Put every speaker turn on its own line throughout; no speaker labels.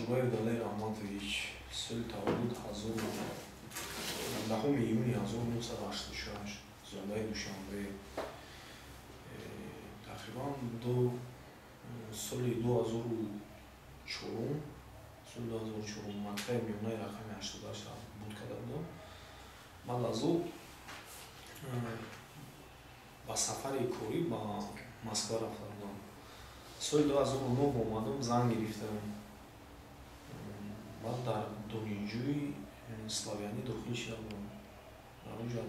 Ҷураев Далер Раҳматович, соли таваллуд 10 июни 1986, зодаи Душанбе. Тақрибан до соли 2004, соли 2004 мактаби миёнаи рақами 88 буд карда будам. Баъд аз ӯ ба сафари корӣ ба Москва рафта будам. Соли 2009 омадам, зан гирифтам. Баъд дар донишҷӯи славянӣ дохил шуда будам. Дар онҷо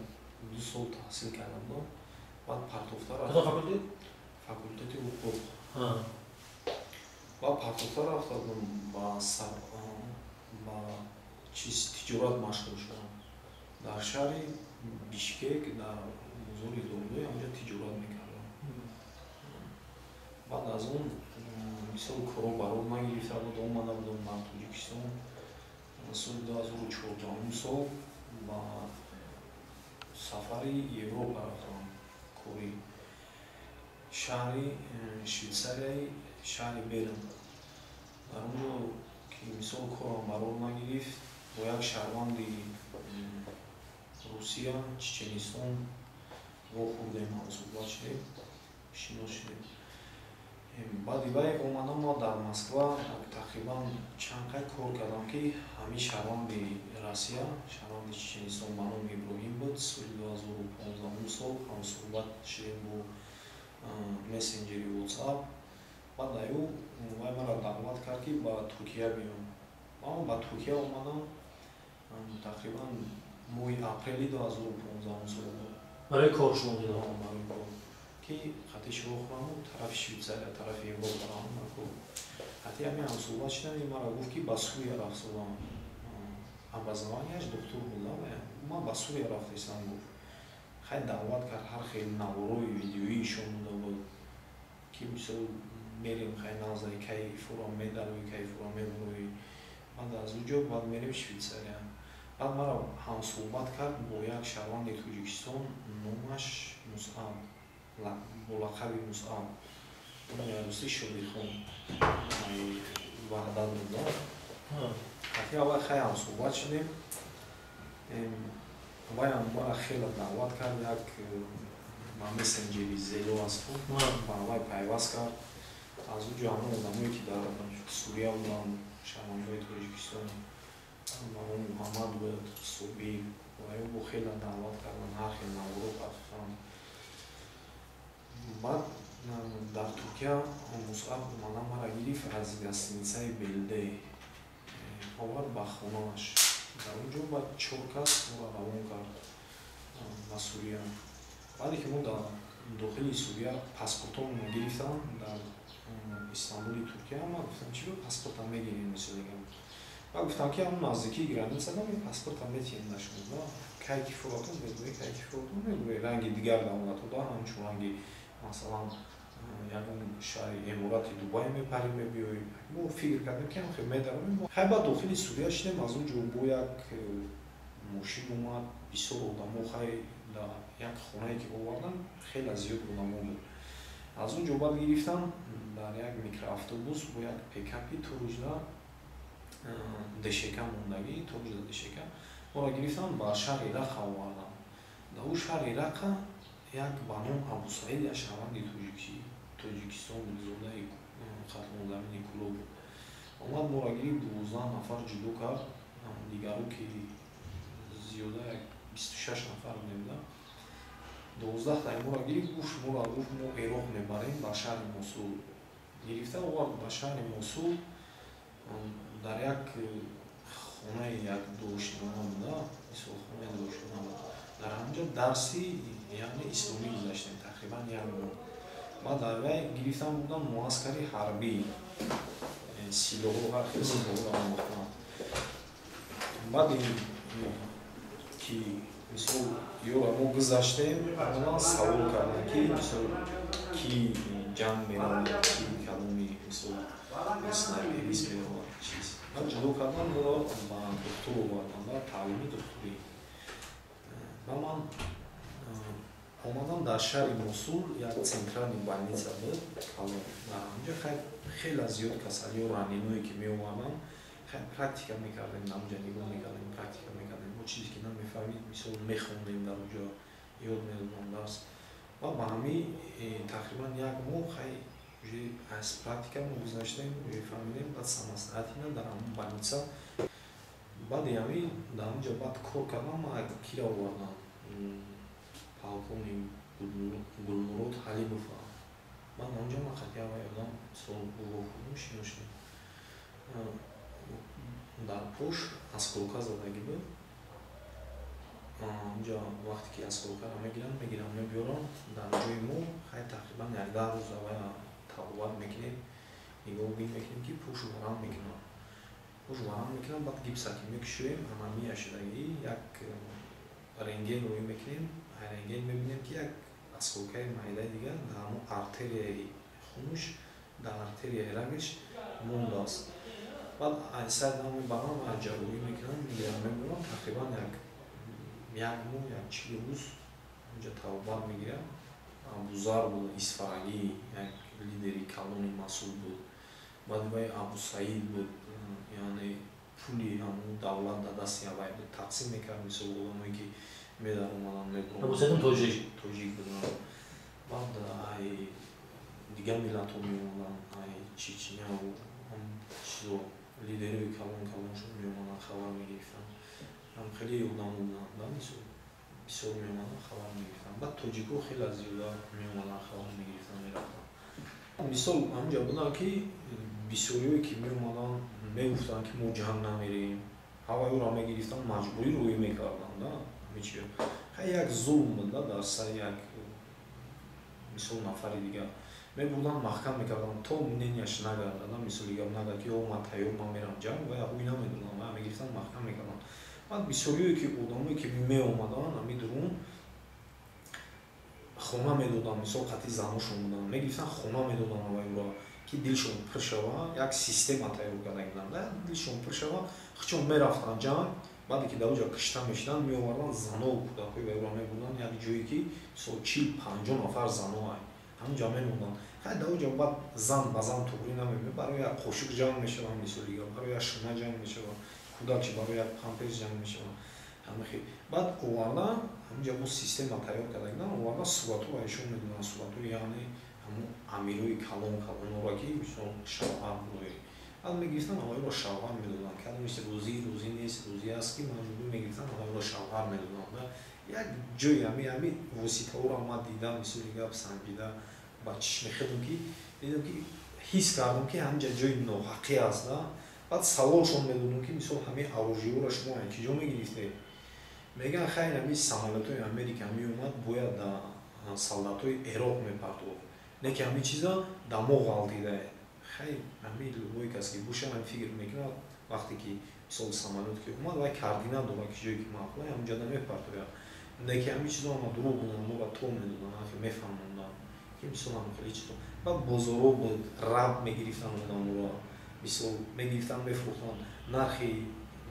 2 сол таҳсил карда будам. Баъд партофта
Кадом факултет?
Факултети ҳуқуқ. Баъд партофта рафта будам, ба чиз, тиҷорат машғул шудам. Дар шаҳри Бишкек, дар бозори Дордой, онҷо тиҷорат мекардам. Баъд аз он мисол коро барор нагирифта буд, омада будам ба Тоҷикистон. Соли 2014 сол ба сафари Европа рафтам корӣ, шаҳри Швейтсарияи шаҳри Берн. Дар он ҷо ки мисол корам барор нагирифт, бо як шаҳрванди Русия, Чеченистон вохӯрдем, ҳамсӯҳбат шудем, шинос шудем. Баъди вай омадам, ма дар Москва тақрибан чанд қай кор кардам, ки ҳамин шаҳрванди Россия, шаҳрванди Чеченистон ба номи Иброҳим буд. Соли 2015 сол ҳамсӯҳбат шудем бо мессенҷери WhatsApp. Баъд аю вай маро даъват кард, ки ба Туркия биём. Ман ба Туркия омадам тақрибан моҳи апрели 2015 сол буд.
Барои кор шумо дида?
Барои кор, ки хати шумо хӯраму тарафи Швейтсария, тарафи Европа равам. Хати ҳамин ҳамсӯҳбат шудам, ин маро гуфт, ки ба Сурия рафтодам. Образованияш доктор буда. Ман ба Сурия рафтаистам, гуфт. Хай, даъват кард, ҳар хел наворои видеоӣ ишон дода буд, ки мисол мерем, хай, назаи кай фурам медарои, кай фурам мебурои. Баъд аз он ҷо баъд мерем Швейтсария. Баъд маро ҳамсӯҳбат кард бо як шаҳрванди Тоҷикистон, номаш Мусъаб, бо лақаби Мусъаб, русӣ Шодихон, Ваҳдат буда. Хати аввал хай ҳамсӯҳбат шудем. Вайам мара хеле даъват кард, як ба мессенҷери Зело аст, ба вай пайваст кард. Аз он ҷо ҳамон одамое, ки дар Сурия буданд, шаҳрвандои Тоҷикистон, ба номи Муҳаммад буд, Субӣ, ваё бо хеле даъват карданд, ҳар хел наворо партофтанд. Баъд дар Туркия Мусъаб омада, мара гирифт, аз гостиницаи Белде овард ба хонааш. Дар он ҷо баъд чор кас моро равон кард ба Сурия. Баъде ки мо дар дохили Сурия паспортҳомонро гирифтанд дар Истанбули Туркия, ман гуфтам, чӣ ба паспортам мегирем? Мисол дигам. Баъд гуфтам, ки ҳамон наздикии граница дам паспортам метиҳем да шумо, кай ки фуратон мегӯе, кай ки фуратон мегӯе. Ранги дигар давлатҳо да ҳамчун ранги, масалан, ягон шаҳри Эморати Дубай мепарӣ, мебиёӣ. Мо фикр кардем, ки ҳам хел медаромем. Хай, баъд дохили Сурия шудем. Аз он ҷо бо як мошин омад, бисёр одамо. Хай, дар як хонае ки овардан, хеле зиёд одамо буд. Аз он ҷо баъд гирифтам, дар як микроавтобус бо як пикапи туружда дешека мондагӣ, туружда дешека, моро гирифтам, ба шаҳри Рақа овардам. Дар ӯ шаҳри Рақа як ба ном Абусаид, як шаҳрванди Тоҷикистон буд, зодаи Хатлонзамини Кӯлоб буд. Омад, моро гирифт, 12 нафар ҷудо кард. Дигаро ки зиёда як 26 нафар будем да, 12 таи моро гирифт, гуфт, шуморо, гуфт, мо Эроқ мебарем, ба шаҳри Мосул. Гирифта овард ба шаҳри Мосул, дар як хонаи як дошнона буда, мисол хонаи дошнона буд. Дар ҳамонҷо дарси, яъне исломӣ гузаштем тақрибан як моҳ. Баъд дар вай гирифтан бурдан муаскари ҳарбӣ, силоҳо, ҳар хел силоҳоро омӯхтанд. Баъд ки мисол ёра мо гузаштем, ман савол кардам, ки мисол ки ҷанг меравад, ки кадоми мисол снайперист меравад, чиз. Баъд ҷудо кардан, моро ба духтур овардан, ба таълими духтурӣ. Ба ман Омадам дар шаҳри Мосул, як центральный больница буд калон. Дар ҳамҷа хеле зиёд касалиҳо, раненое ки меомадам, хеле практика мекардем, дар ҳамҷа нигоҳ мекардем, практика мекардем. Мо чизе ки намефаҳмид, мисол, мехондем, дар оҷо ёд медодам дарс. Ва ба ҳами тақрибан як моҳ хай уже аз практика мо гузаштем, уже фаҳмидем, баъд самостоятельно дар ҳамон больница. Баъди ҳами дар ҳамҷа баъд кор кардам, ма кира овардам, полковник Гулмурод Ҳалимов. Баъд онҷо ман қатъи аввал одам мисол вохӯрдум, шинос шудем. Дар пош осколка задагӣ буд. Онҷо вақте ки осколкаро мегиранд, мебиёранд дар ҷои мо, хай тақрибан як 10 рӯз аввал табобат мекунем, нигоҳубин мекунем, ки пошу варам мекунанд. Пош варам мекунанд, баъд гипса ки мекушоем, анамия шудагӣ, як рентген рӯй мекунем, рентген мебинем, ки як осколкаи майдаи дигар дар ҳамон артерияи хунуш, дар артерияи рагаш мондааст. Баъд айсай дам мебарам ва ҷарроҳӣ мекунам, мегирам, мебарам, тақрибан як моҳ, як 40 рӯз онҷа табобат мегирам. Абузар буд, Исфарагӣ, як лидери калони Масул буд. Баъди вай Абусаид буд, яъне пули ҳамон давлат дар дасти аввай буд, тақсим мекард, мисол, одамое ки медаромаданд, мебуромаданд.
Абусаидам тоҷик?
Тоҷик буданд. Баъд ай дигар миллатҳо меомаданд, ай Чечняву чизо, лидерои калон калоншон меомаданд, хабар мегирифтанд. Ҳам хеле одамо буданд да, мисол, бисёр меомаданд, хабар мегирифтанд. Баъд тоҷикҳо хеле зиёда меомаданд, хабар мегирифтанд, мерафтанд. Мисол, ҳамҷа буданд, ки бисёриҳое ки меомаданд, мегуфтанд, ки мо ҷанг намерем. Ҳаваи ӯро мегирифтанд, маҷбурӣ рӯӣ мекарданд да. Ҳамичи хай як зулм буд да, дар сари як, мисол, нафари дигар мебурданд, маҳкам мекарданд, то мненияш нагардада, мисоли гап, нагар ки о, ман тайёр, ман мерам ҷанг, ва ҳуй намедоданд, ва мегирифтанд, маҳкам мекарданд. Баъд бисёриҳое ки одамое ки меомаданд, ҳами дурун хона медоданд, мисол, қатъи заношон буданд, мегирифтанд, хона медоданд аввай ӯро, ки дилшон пур шава. Як система тайёр карда буданд, дилшон пур шава, хучон мерафтанд ҷанг. Баъде ки дар оҷа кишта мешиданд, меоварданд занову кӯдакҳои вайро, мебурданд як ҷое, ки мисол 40-50 нафар зано ай ҳамонҷа мемонданд. Хай дар оҷа баъд зан ба зан туғрӣ намебинад, барои як қошуқ ҷанг мешаванд, мисоли гап, барои як шуна ҷанг мешаванд, кӯдакчи барои як памперс ҷанг мешаванд. Ҳамахи баъд овардан, ҳаминҷа бо система тайёр карда буданд, овардан, суратҳоро ишон медоданд, суратҳои, яъне ҳамон амирои калон калонҳоро, ки мисол шавҳар буд. Баъд мегирифтанд, аввалро шавҳар медоданд. Кадомист рӯзӣ, рӯзӣ нест, рӯзӣ аст, ки маҷбурӣ мегирифтанд, аввалро шавҳар медоданд. Як ҷои ҳами воситаҳоро ман дидам, мисоли гап, санҷида ба чишми худам ки дидам, ки ҳис кардам, ки ҳаминҷа ҷои ноҳақӣ аст да. Баъд саволшон медодам, ки мисол, ҳамин оружиеро шумо ки ҷо мегирифтед? Мегӯянд, хайр, ҳамин самолётҳои Америка меомад, бояд да солдатҳои Эроқ мепартофт, не ки ҳамин чиза да мо ғалтидае. Хай, ҳамин любой кас ки боша, ҳамин фикр мекунад, вақте ки мисол самолёт ки омад, вай координат дорад, ки ҷое ки маъқула, ҳаминҷода мепартояд. Не ки ҳамин чизо ҳама дурӯғ буданд, моро то медоданд, ки мефаҳмонданд, ки мисол ҳам хеле чизо. Баъд бозорҳо буд, раб мегирифтанд одаморо, мисол, мегирифтанд, мефурӯхтанд. Нархи,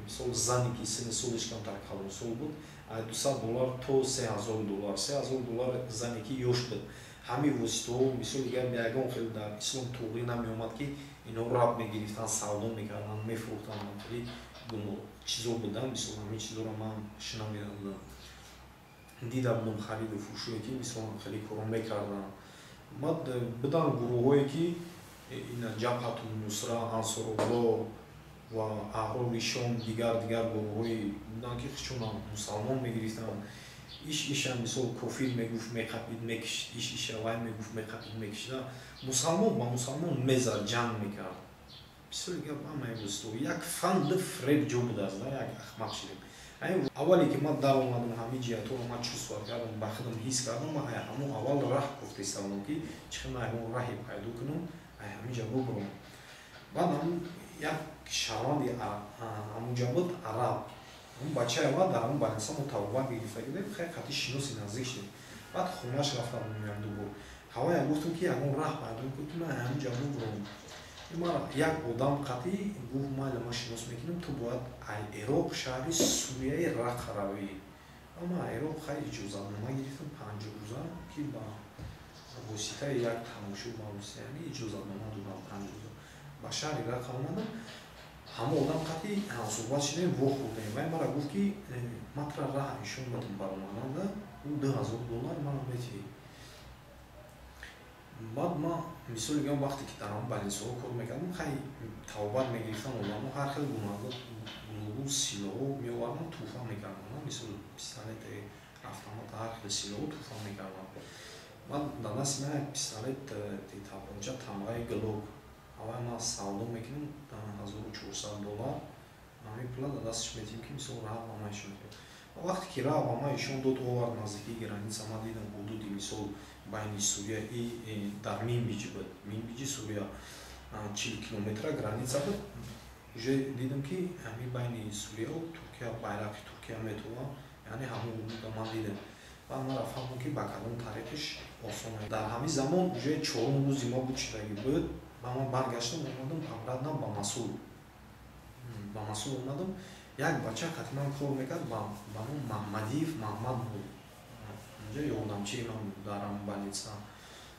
мисол, зане ки синни солиш камтар калонсол буд, аз 200 доллар то 3000 доллар, 3000 доллар зане ки ёш буд. Ҳамин воситаҳо, мисоли гап, ягон хел дар ислом туғрӣ намеомад, ки ино раб мегирифтанд, савдо мекарданд, мефурӯхтанд. Хеле чизо буданд, мисол, ҳамин чизоро ман шинавида будам, дида будам, хариду фурӯшое ки мисол хеле коро мекарданд. Баъд буданд гурӯҳое, ки ина Ҷабҳату Нусра, Ансорулло ва Аҳрори Шом, дигар дигар гурӯҳҳое буданд, ки худшонам мусалмон мегирифтанд. Иш иша, мисол, кофир мегуфт, меқапид, мекишид, иш иша вай мегуфт, меқапид, мекишида, мусалмон ба мусалмон мезад, ҷанг мекард. Бисёри гап, ҳамаи воситаҳо як фанду фиреб ҷо будааст да, як ахмақ шидем. Аввале ки ман даромадам, ҳамин ҷиҳатҳоро ман чувствовать кардам, ба худам ҳис кардам. Ман ҳамон аввал раҳ гуфта истодам, ки чӣ хел ман ягон раҳе пайдо кунам, ай ҳаминҷа бубурам. Баъд ҳамн як шаҳрванди ҳамунҷа буд, араб, ҳамн бачаи аввал дар ҳамн больница мо табобат гирифта будем. Хеле қатъи шиноси наздик шудем. Баъд хонааш рафтам як ду бор. Ҳавая гуфтам, ки ягон раҳ пайдо кун, ки ман ҳаминҷа бубурам. Ман як одам қатъӣ гуфт: майли, ман шинос мекунам, ту бояд ай Эроқ, шаҳри Сурияи Рақа равӣ. Ама Ироқ хай иҷозатнома гирифтам 5 рӯза, ки ба воситаи як тамошо, ба воситаи ҳамин иҷозатнома додам, 5 рӯза ба шаҳри Рақа омадам. Ҳама одам қатъи ҳамсӯҳбат шудем, вохӯрдем. Вай мара гуфт, ки ман тра раҳ нишон додам баромаданда, ӯ 2000 доллар мара метиҳӣ. Баъд ман, мисоли гам, вақте ки дар ҳамон больницаҳо кор мекардам, хай тавбат мегирифтам, одамо ҳар хел гуногун силоҳо меоварданд, тӯҳфа мекарданд, мисол пистолет, автомат, ҳар хел силоҳо тӯҳфа мекарданд. Баъд дар дасти ман як пистолет, тапонча, тамғаи Глок. Аввал ман савдо мекунам 1400 доллар, ҳамин пула дар дасташ метиҳем, ки мисол раҳ ба ман ишон диҳад. Вақте ки раҳ ба ман ишон дод, овард наздикии граница, ман дидам ҳудуди, мисол, байни Сурия и дар Минбиҷ буд, Минбиҷи Сурия, 40 километра граница буд. Уже дидам, ки ҳамин байни Сурияву Туркия байрақи Туркия метова, яъне ҳамон ҳудуда ман дидам. Баъд ман фаҳмам, ки ба кадом тариқиш осон. Дар ҳамин замон уже чорум рӯзи мо буд, шудагӣ буд. Ба ман баргаштам, омадам обратно ба Масул омадам. Як бача қати ман кор мекард, ба ном Маҳмадиев Маҳмад буд, онҷа ёрдамчии ман буд дар ҳамон больница,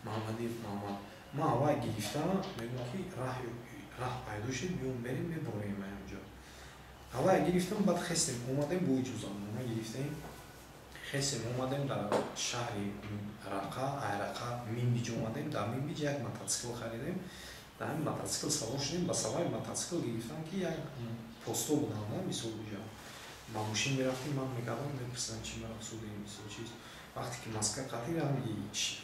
Маҳмадиев Маҳмад. Ман аввал гирифта мегӯям, ки раҳ пайдо шуд, биём берем, мебурем онҷо. Аввал гирифтам, баъд хестем, омадем, бо иҷозатнома гирифтем, хестем, омадем дар шаҳри Рақа. Ай Рақа Минбиҷ омадем. Дар Минбиҷ як мотоцикл харидем, дар ҳамин мотоцикл савор шудем. Ба сабаби мотоцикл гирифтам, ки як посто буданд, мисол, уҷа ба мошин мерафтем, ман мекардам, мепурсидам, чи мақсуди, мисол, чиз. Вақте ки маска қатъи,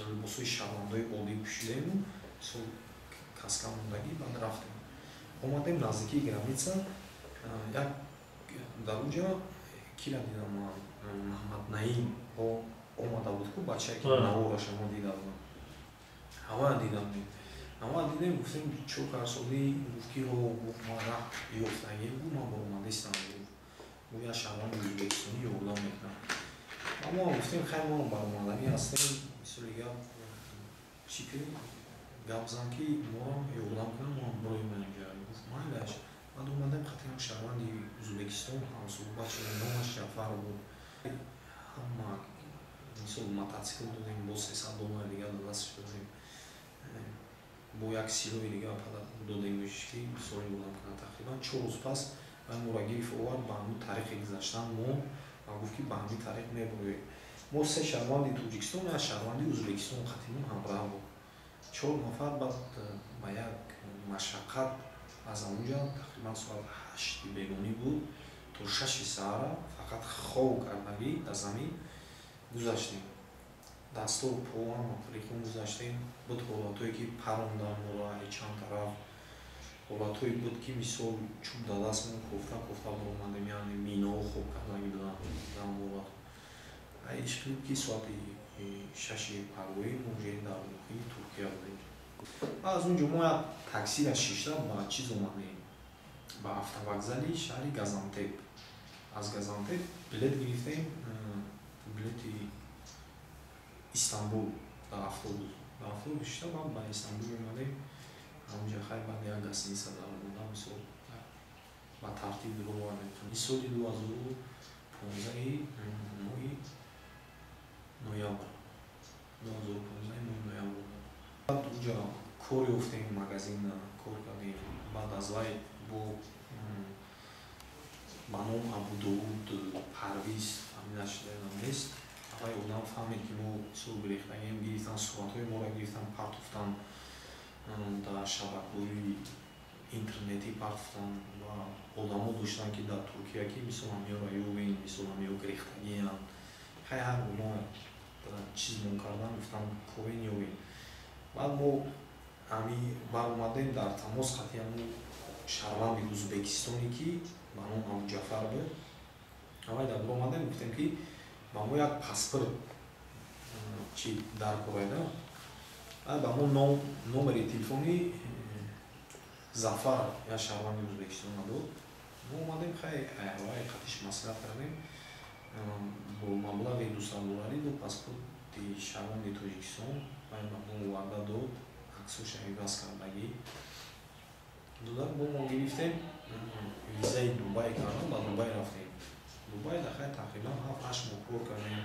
либосҳои шаҳрвандои оддӣ пӯшидаему, мисол, каска мондагӣ, баъд рафтем, омадем наздикии граница. Як дар уҷа кира дидам ман? Маҳмад Наим омада буд ку, бачае ки навораша мо дида будам. Ҳавая дидам, ҳава дидем, гуфтем: «Чо карсолӣ?» Гуфт, ки ҳо, гуфт, ман раҳ ёфтагӣ, гуфт, ман баромадистам, гуфт, гуфт, як шаҳрванди ӯзбекистонӣ ёрдам мекунам. Ва мо гуфтем: «Хай, мо баромадагӣ ҳастем, мисоли гап, чӣ кунем, гап зан, ки моро ёрдам кунам, мо бироем инҷа». Гуфт: «Майлаш». Баъд омадем, қатъиан шаҳрванди Ӯзбекистон ҳамсӯҳбат шудем, номаш Ҷафар буд. Ҳама, мисол, мотоцикл додем, бо 300 доллар дига ба дасташ додем, бо як силои дига додемш, ки мисол ёрдам кунад. Тақрибан 4 рӯз пас вай моро гирифт, овард ба ҳамун тариқе гузаштан мо ва гуфт, ки ба ҳамин тариқ мебуроем. Мо се шаҳрванди Тоҷикистон, як шаҳрванди Ӯзбекистон қатимон ҳамроҳ буд, чор нафар. Баъд ба як машаққат аз ҳамунҷа, тақрибан соат 8-и бегонӣ буд, то 6-и саҳара фақат хов кардагӣ дар замин гузаштем, дастову поам рехун гузаштем. Буд ҳолатҳое, ки парондан моро чанд тараф, ҳолатҳое буд, ки мисол чӯб дар дастмон кофта кофта баромадем, яъне миноҳо хоб кардагӣ буданд дар он ҳолат. Ишқилиб, ки соати 6-и пагоҳӣ мо уже дар дохили Туркия будем. Аз он ҷо мо як таксира шишта ба чиз омадем, ба автовокзали шаҳри Газантеп. Аз Газантеп билет гирифтем, билети Истанбул, дар автобус шишта баъд ба Истанбул омадем. Ҳамунҷа хай баъд як гостиница даромада, мисол, ба тартиб овардем. Соли 2015-и моҳи ноябр, 2015-и моҳи ноябр. Баъд уҷа кор ёфтем, магазин кор кардем. Баъд аз вай бо ба ном Абудовуд Парвиз, фамилияш ёдам нест, вай одам фаҳмид, ки мо мисол гирифтагем. Гирифтан суратҳои моро, гирифтан, партофтан дар шабакаҳои интернетӣ партофтан ва одамо доштанд, ки дар Туркия, ки мисол ҳамиёро ёбен, мисол ҳамиё гирифтагианд. Хай, ҳар гуна чиз мон кардан, гуфтан: «Ковен, ёбен». Баъд мо ҳами баромадем дар тамос қатъи ҳамун шаҳрванди ӯзбекистоне, ки ба ном Абуҷафар буд. Аввал дар баромадем, гуфтем, ки ба мо як паспорт чи дар кораида. Ба мо номери телефони Зафар, як шаҳрванди Ӯзбекистона, дод. Мо омадем, хай, вай қатиш маслиҳат кардем, бо маблағи 200 долларӣ ду паспорти шаҳрванди Тоҷикистон вай ба мо оварда дод, аксоша иваз кардагӣ дода, бо мо гирифтем, визаи Дубай кардам, ба Дубай рафтем. Дубай дахай тақрибан 7-8 моҳ кор кардем,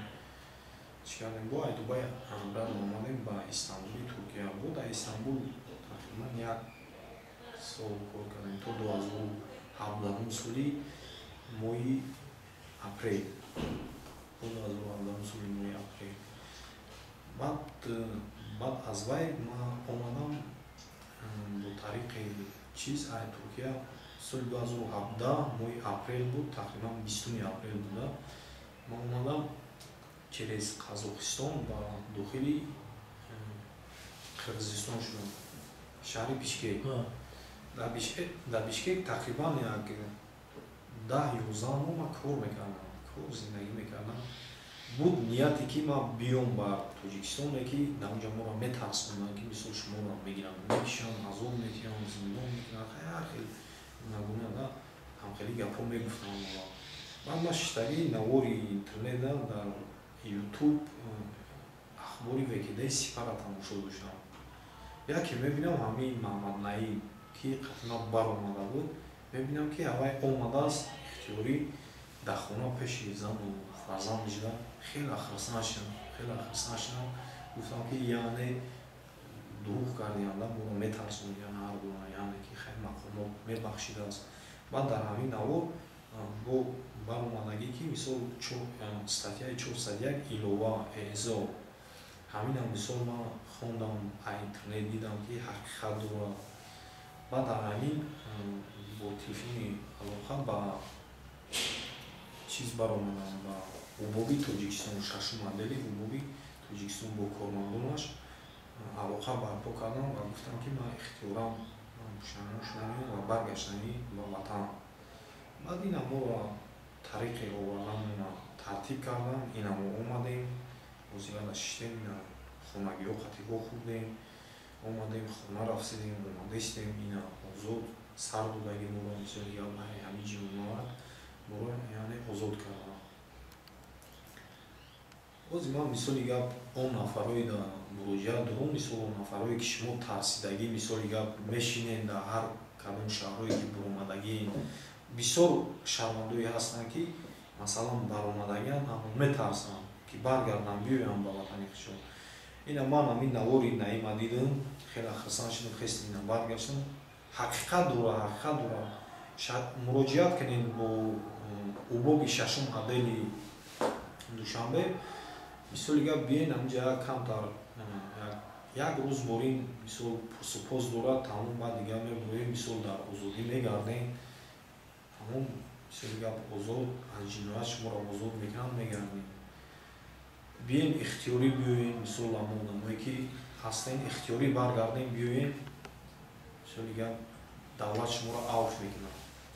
чӣ кардем. Бо ай Дубай обратно омадем ба Истанбули Туркия. Бо дар Истанбул тақрибан як сол кор кардем то 2017 соли моҳи апрел, то 2017 соли моҳи апрел. Баъд аз вай ман омадам бо тариқи чиз ай Туркия, соли 2017 моҳи апрел буд, тақрибан 20 апрел буда. Ман омадам через Қазоқистон ба дохили Қирғизистон шудам, шаҳри Бишкек. Дар Бишкек тақрибан як 10-11 моҳ ман кор мекардам, кор, зиндагӣ мекардам. Буд нияте, ки ман биём ба Тоҷикистон, ки дар онҷа моро метарсонданд, ки мисол шуморо мегиранд, мекишанд, азоб метиҳанд, зиндон мекунанд, ҳар хел нагуна да ҳамхели гапҳо мегуфтанд. Баъд ман шиштагии навори интернета дар Ютуб ахбори ВКДи Сипара тамошо доштам. Яке мебинам, ҳамин Маҳмад Наим, ки қатима баромада буд, мебинам, ки ҳавай омадааст ихтиёрӣ, дар хона пеши зану фарзанд шуда. Хеле хурсанд шудам, хеле хурсанд шудам. Гуфтам, ки яъне дурӯғ кардианда, моро метарсондиан ҳар гуна, яъне ки хеле мақомот мебахшидааст. Баъд дар ҳамин навор бо баромадагӣ, ки мисол статьяи 401 илова эъзо, ҳаминам мисол ман хондам, интернет дидам, ки ҳақиқат дорад. Баъд дар ҳамин бо телефони алоқа ба чиз баромадам, ба УБОБи Тоҷикистон, шашум отдели УБОБи Тоҷикистон, бо кормандонаш алоқа барпо кардам ва гуфтам, ки ман ихтиёрам пушаймон шудамиём ва баргаштанӣ ба ватанам. Баъд ина моро тариқи оварданмона тартиб кардам, ина мо омадем, ҳозирада шиштем, ина хонагиҳо қатиҳо хӯрдем, омадем, хона рафсидем, омадаистем, ина озод сар додаги моро, мисоли гап, ҳамин ҷиноят моро яъне озод кардам. Бози ман, мисоли гап, он нафарое да муроҷиат дорум, мисол он нафарое, ки шумо тарсидагӣ, мисоли гап, мешинен дар ҳар кадом шаҳрое, ки буромадагӣ. Бисёр шаҳрвандое ҳастанд, ки масалан баромадагианд, аммо метарсанд, ки баргарданд, биёянд ба ватани худшон. Ина ман ҳамин навори Наима дидам, хеле хурсанд шудам, хестам, ина баргаштам. Ҳақиқат дора, ҳақиқат дора. Муроҷиат кунед бо УБОБи шашум отдели Душанбе. Мисоли гап, биен ҳаминҷа, камтар як рӯз борин, мисол пурсупос дорад, тамом. Баъд дигар мебуроем, мисол дар озодӣ мегардем, тамом. Мисоли гап, озод аз ҷиноят шуморо озод мекунанд, мегардем. Биен, ихтиёрӣ биёем, мисол ҳамон одамое, ки ҳастен, ихтиёрӣ баргардем, биёем. Мисоли гап, давлат шуморо авф мекунад.